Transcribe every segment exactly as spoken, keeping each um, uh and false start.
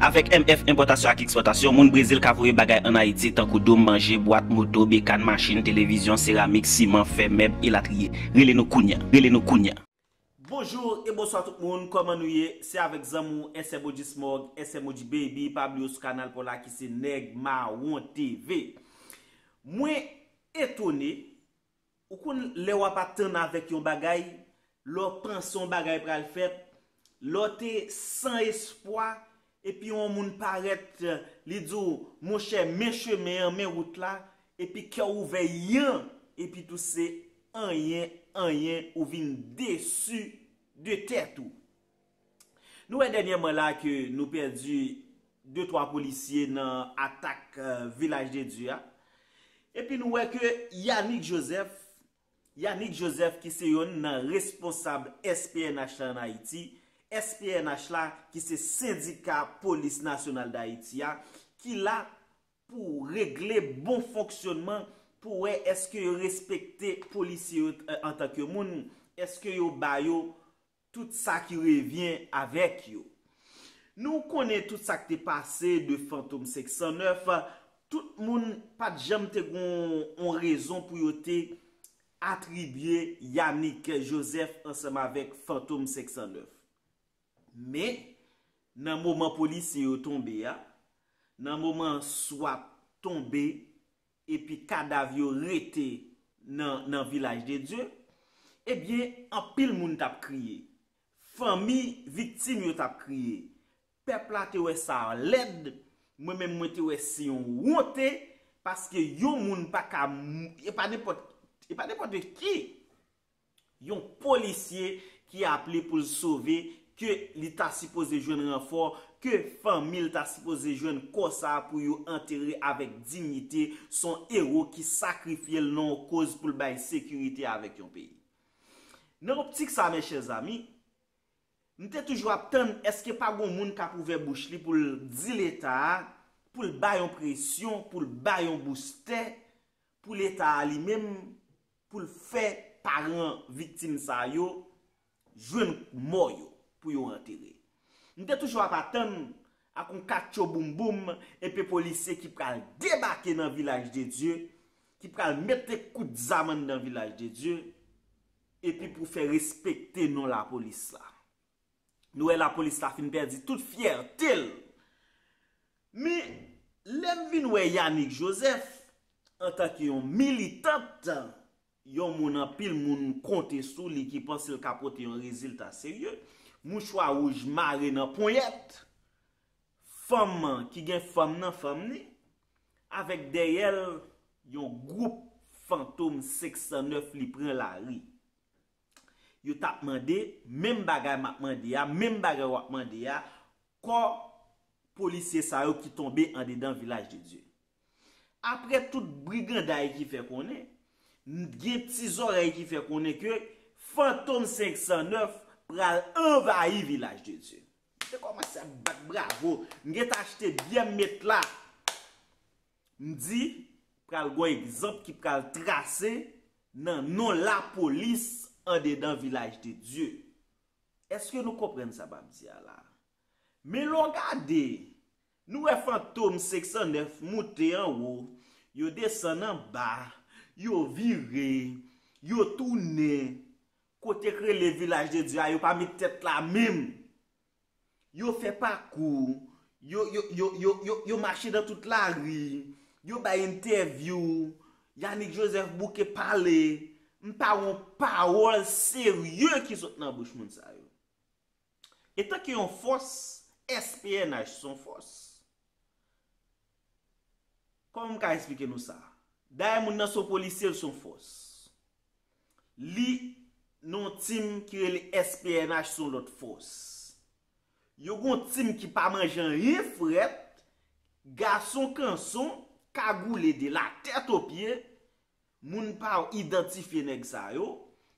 Avèk M F Enpòtasyon ak Ekspòtasyon, moun Brezil ka voye bagay ann Ayiti, tankou dòm manje, bwat, moto, bekàn, machin, televizyon, seramik, siman, fè, mèb, elatriye. Rele nou kounya. Rele nou kounya. Bonjou e bonswa tout moun, kòman nou ye? Se avèk zanmi w S M O G Smog, S M O G Baby, pa bliye w sou kanal pa w la ki se Nèg Mawon T V. Mwen etone, ou konn lè w ap atann avèk yon bagay, lè w panse yon bagay pral fèt, lè w te san espwa, epi yon moun parèt, li di w, monchè, men chemen an, men wout la, epi kè w ouvè yan, epi tou se anyen, anyen, ou vin desi de tèt ou. Nou wè dènyèman la ke nou pèdi de twa polisye nan atak, eh, Vilaj de Dye a. Epi nou wè ke Yanick Joseph, Yanick Joseph ki se yonn nan responsab S P N H la ann Ayiti, S P N H la ki se sendika Polis Nasyonal d Ayiti a, ki la pou regle bon fonksyònman, pou wè èske yo respekte polisye yo, eh, antanke moun, èske yo ba yo tout sa ki revyen avèk yo. Nou konnen tout sa k te pase de Fantom senk san nèf, tout moun pa t janm te gon yon rezon pou yo te atribye Yanick Joseph ansanm avèk Fantom senk san nèf. Men, nan moman polisye yo tonbe a, nan moman swat tonbe, epi kadav yo rete nan, nan Vilaj de Dye, ebyen, anpil moun t ap kriye. Fanmi viktim yo t ap kriye. Pèp la te wè sa lèd, mwen menm mwen te wè se yon wonte, paske yon moun pa ka mou-, e pa nenpòt, e pa nenpòt ki. Yon polisye ki aple pou l sove, ke li ta sipoze jwenn ranfò, ke fanmi l ta sipoze jwenn kò sa a pou yo antere avèk diyite, s on ewo ki sakrifye l nan yon koz pou l bay sekirite avèk yon peyi. Nan optik sa, mes chers amis, m te toujou ap tann èske pa gon moun k ap ouvè bouch li pou l di Leta a, pou l bay yon presyon, pou l bay yon boustè, pou Leta a li menm, pou l fè paran viktim sa yo jwenn mò yo pou yo antere. M te toujou ap atann ak yon katcho boum boum, epi polisye ki pral debake nan Vilaj de Dye, ki pral mete kout zam anndan Vilaj de Dye, epi pou fè respekte non lapolis la. Nou wè lapolis la fin pèdi tout fyète l. Men, lè m vin wè Yanick Joseph, antanke yon militant, yon moun anpil moun konte sou li ki panse l ka pote yon rezilta serye, mouchwa wouj mare nan ponyèt, fanm ki gen fanm nan fanm ni, avèk dèyè l, yon gwoup Fantom senk san nèf li pran lari. Yo t ap mande menm bagay m ap mande a, menm bagay w ap mande a, kò polisye sa yo ki tonbe andedan Vilaj de Dye. Apre tout briganday ki fè konnen, gen ti zòrèy ki fè konnen ke Fantom senk san nèf pral anvayi Vilaj de Dye. M te kòmanse ap bat bravo, m gentan achte byè m met la. M di, pral gon egzanp ki pral trase nan non lapolis andedan Vilaj de Dye. Èske nou konprann sa m ap di a la? Men lè w gade, nou wè Fantom senk san nèf moute anwo, yo desann anba, yo vire, yo tounen, kote k rele Vilaj de Dye a, yo pa met tèt la menm. Yo fè pakou, yo, yo, yo, yo, yo, yo mache nan tout lari, yo bay entèvyou, Yanick Joseph bouke pale, m pa wè yon pawòl serye ki sot nan bouch moun sa yo. Etanke yon fòs, S P N H se yon fòs. Kòman m ka esplike nou sa? Dayè moun nan se yon polisye, l se yon fòs. Li nan yon tim ki rele S P N H, se yon lòt fòs. Yo gon tim ki pa manje anyen frèt, gason kanson, kagoule de la tèt o pye, moun pa idantifye nèg sa yo,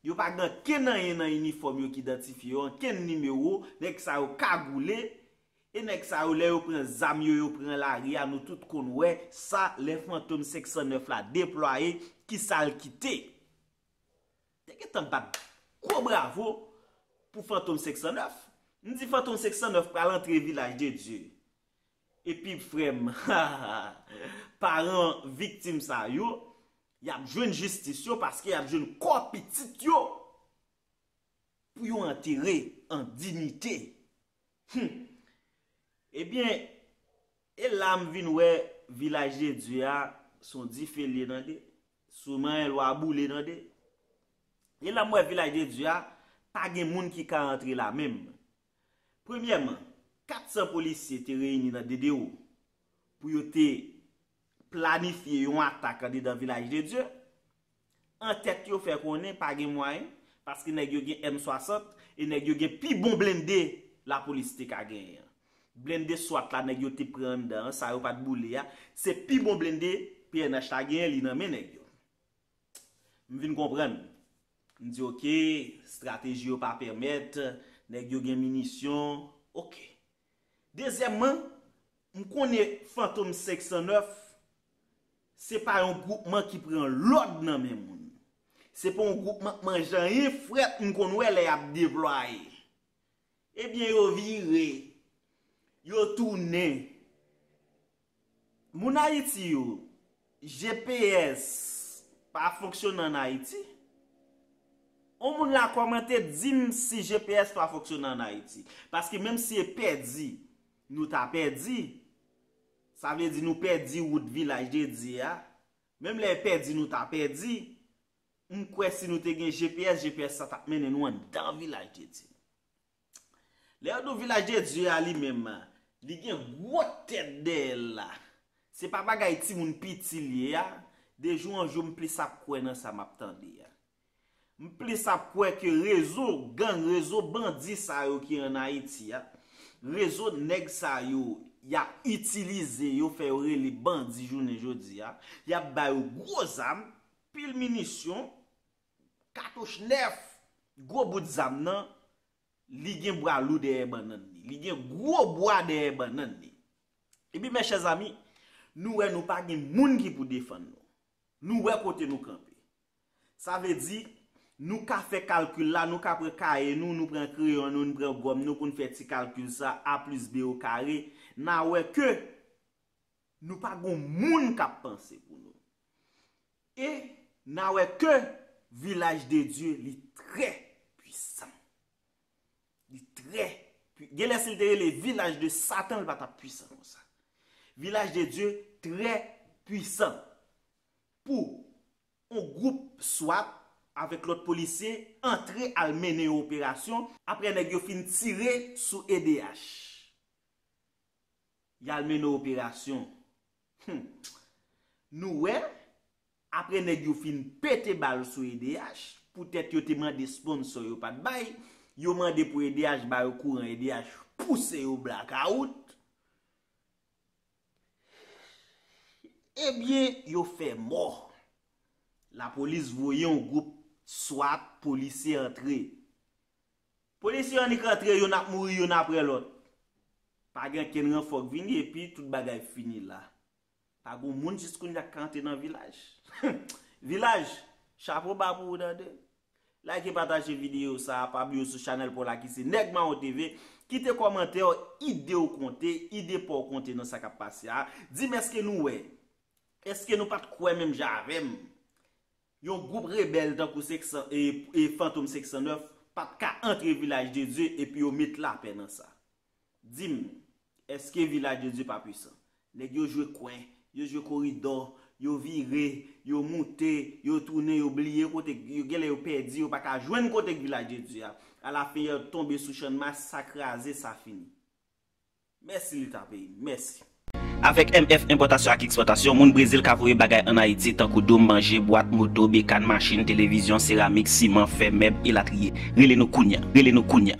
yo pa gen ankenn anyen nan inifòm yo ki idantifye yo, ankenn nimewo, nèg sa yo kagoule, e nèg sa yo, lè yo pran zam yo, yo pran lari a, nou tout konn wè sa, lè Fantom senk san nèf la deplwaye, kisa l kite. Te gentan bat gwo bravo pou Fantom senk san nèf. M di Fantom senk san nèf pral antre Vilaj de Dye. Epi frè m, paran viktim sa yo, y ap jwenn jistis yo paske y ap jwenn kò pitit yo pou yo antere an diyite. Hum. Ebyen, e la m vin wè Vilaj de Dye a, se yon dife l ye tande. Souman yon lwa boule tande. E la m wè Vilaj de Dye a, pa gen moun ki ka antre la menm. Premyèman, kat san polisye te reyini nan D D O pou yo te planifye yon atak andedan Vilaj de Dye. Antèt yo fè konnen pa gen mwayen, paske nèg yo gen M swasant e nèg yo gen pi bon blende lapolis te ka genyen an. Blende swat la nèg yo te pran anndan an, sa yo pa t boule a, se pi bon blende P N H la genyen, li nan men nèg yo. M vin konprann. M di, oke, estrateji yo pa pèmèt, nèg yo gen minisyon, oke. Dezyèmman, m konnen Fantom senk san nèf, se pa yon gwoupman ki pran lòd nan men moun. Se pa yon gwoupman k manje anyen frèt, m konn wè lè y ap deplwaye. Ebyen, yo vire, yo tounen. Moun Ayiti yo, G P S pa fonksyone ann Ayiti? On moun la kòmante, di m si G P S pa fonksyone ann Ayiti. Paske menm si e pèdi nou ta pèdi, sa vle di nou pèdi wout Vilaj de Dye a. Menm lè e pèdi nou ta pèdi, m kwè si nou te gen G P S, G P S sa t ap mennen nou anndan Vilaj de Dye. Lè yo di w Vilaj de Dye a li menm, li gen gwo tèt dèyè l la. Se pa bagay timoun piti l ye a. De jou an jou, m plis ap kwè nan sa m ap tande a. M plis ap kwè ke rezo gang, rezo bandi sa yo ki ann Ayiti a, rezo nèg sa yo y ap itilize yo, fè yo rele bandi jounen jodi a, y ap ba yo gwo zam, pil minisyon, katouch nèf, gwo bout zam nan, li gen bwa lou dèyè bannann li. Li gen gwo bwa dèyè bannann li. Epi, mes chers amis, nou wè nou pa gen moun ki pou defann nou. Nou wè kote nou kanpe. Sa vle di, nou ka fè kalkil la, nou ka pran kaye nou, nou pran kreyon nou, nou pran gòm nou pou n fè ti kalkil sa, A plis B o kare, n a wè ke nou pa gon moun k ap panse pou nou. E n a wè ke Vilaj de Dye, li trè pwisan. Li trè pwi-, genlè si l te rele Vilaj de Satan, l pa t ap pwisan konsa. Vilaj de Dye trè pwisan. Pou on gwoup swat avèk lòt polisye antre al mennen yon operasyon, apre nèg yo fin tire sou E D H. Y al mennen operasyon. Hmm. Nou wè, apre nèg yo fin pete bal sou E D H, poutèt yo te mande sponsò yo pa t bay, yo mande pou E D H ba yo kouran, E D H pouse yo blakawout. Ebyen, yo fè mò. Lapolis voye yon gwoup swat polisye antre. Polisye annik antre, youn ap mouri youn apre lòt. Pa gen kenn ranfò k vini epi tout bagay fini la. Pa gon moun jis kounye a k ka antre nan Vilaj. Vilaj, chapo ba pou ou tande. Like, pataje videyo sa a, pa bliye w sou chanèl pa w la ki se Nèg Mawon T V. Kite kòmantè w, ide w konte, ide pa w konte nan sa k ap pase a. Di m èske nou wè, èske nou pa t kwè menm jan avè m? Yon gwoup rebèl tankou senk san, e, e Fantom senk san nèf pa t ka antre Vilaj de Dye epi yo met lapè nan sa. Di m, èske Vilaj de Dye pa pwisan? Nèg yo jwe kwen, yo jwe koridò, yo vire, yo moute, yo tounen, yo bliye kote, yo genlè yo pèdi, yo pa ka jwenn kote k Vilaj de Dye a. Alafen, yo tonbe sou Channmas, sa kraze, sa fini. Mèsi Leta peyi m, mèsi. Avèk M F Enpòtasyon ak Ekspòtasyon, moun Brezil ka voye bagay ann Ayiti tankou doum, manje, bwat, moto, bekàn, machin, televizyon, seramik, siman, fè, mèb, elatriye. Rele nou kounya, rele nou kounya.